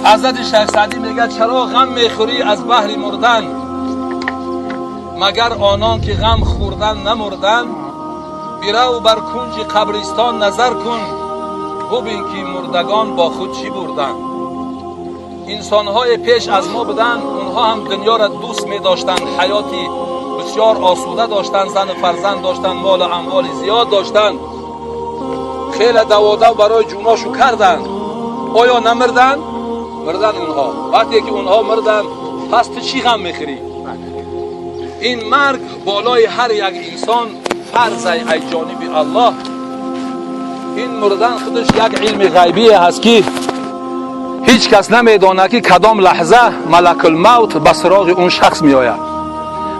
Ҳазрати Шайх Саъдӣ мегӯяд: чаро ғам мехӯрӣ аз баҳри мурдан, магар онон ки ғам хӯрдан намурдан? Бирав бар кунҷи қабристон назар кун, бубин ки мурдагон бо худ чӣ бурданд. Инсонҳои пеш аз мо буданд, онҳо ҳам дунёро дӯст медоштанд, ҳаёти бисёр осуда доштанд, зану фарзанд доштанд, молу амволи зиёд доштанд, хеле даводав барои ҷуношу карданд. Оё намурданд? Мурданд онҳо. Вақте ки онҳо мурданд, пас ту чӣ ғам мехӯрӣ? Ин марг болои ҳар як инсон фарз ай ҷониби Аллоҳ. Ин мурдан худаш як илми ғайбие ҳаст, ки ҳеҷ кас намедонад, ки кадом лаҳза малакулмавт ба суроғи он шахс меояд.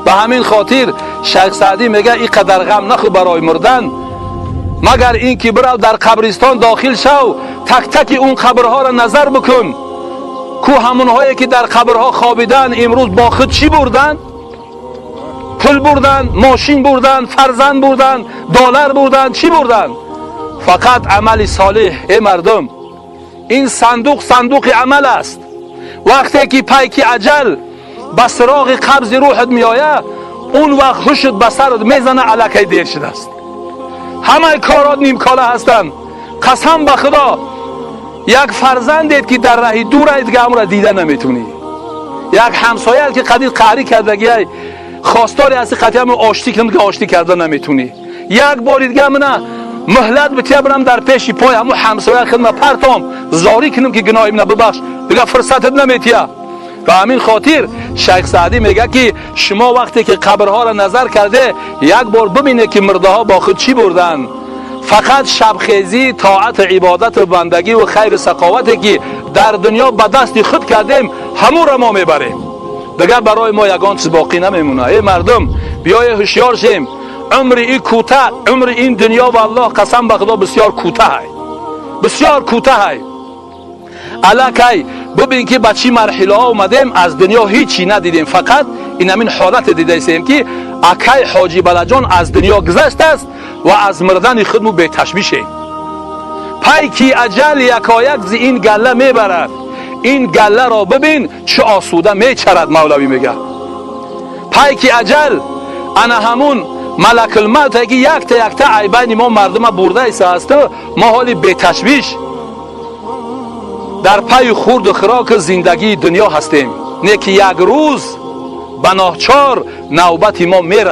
Ба ҳамин хотир Шайх Саъдӣ мегӯяд: ин қадар ғам нахӯр барои мурдан, магар ин ки бирав дар қабристон дохил шав, так таки он қабрҳоро назар бикун, ку ҳамонҳое ки дар қабрҳо хобидан, имрӯз бо худ чӣ бурданд? Пул бурданд, мошин бурданд, фарзанд бурданд, доллар бурданд, чӣ бурданд? Фақат амали солеҳ. Э мардум, ин сандуқ сандуқи амал аст. Вақте ки пайки аҷал ба суроғи қабзи рӯҳат меояд, он вақт ҳушт ба сарат мезана, аллакай дер шудааст, ҳамаи корот нимкора ҳастанд. Қасам ба Худо, як фарзандет ки дар раҳи дур, дига ҳамонро дида наметунӣ, як ҳамсояат ки қадир қаҳрӣ кардагиай, хостори ҳасти қатъи ҳамон оштӣ кунам, ки оштӣ карда наметунӣ. Як бори дига мана муҳлат бития, бирам дар пеши пой ҳамун ҳамсоя хидма партом, зорӣ кунам, ки гуноҳи мана бибахш, дига фурсатат наметия. Ба ҳамин хотир Шайх Саъдӣ мегӯяд, ки шумо вақте ки қабрҳоро назар карде, як бор бибинед, ки мурдаҳо бо худ чӣ бурданд. Фақат шабхезӣ, тоату ибодату бандагиву хайру сақовате ки дар дунё ба дасти худ кардем, ҳамонро мо мебарем, дигар барои мо ягон чиз боқӣ намемонад. Эй мардум, биёе ҳушёр шем. Умри и кӯтаҳ, умри ин дунё, валлоҳ, қасам ба Худо, бисёр кӯтаҳай, бисёр кӯтаҳай. Аллакай бубин, ки ба чӣ марҳилаҳо омадем. Аз дунё ҳичи надидем, фақат ин ҳамин ҳолате дидаистем, ки акай Ҳоҷи Балаҷон аз дунё гузаштааст ва аз мурдани худ мо беташвишем. Пайки аҷал якояк зи ин галла мебарад, ин галларо бибин, чӣ осуда мечарад. Мавлавӣ мегӯяд: пайки аҷал ана ҳамун малакулмавте, ки якта якта ай байни мо мардума бурдаистаасту мо ҳоли беташвиш дар пайи хурду хӯроку зиндагии дунё ҳастем. Не ки як рӯз ба нохчор навбати мо мерасад.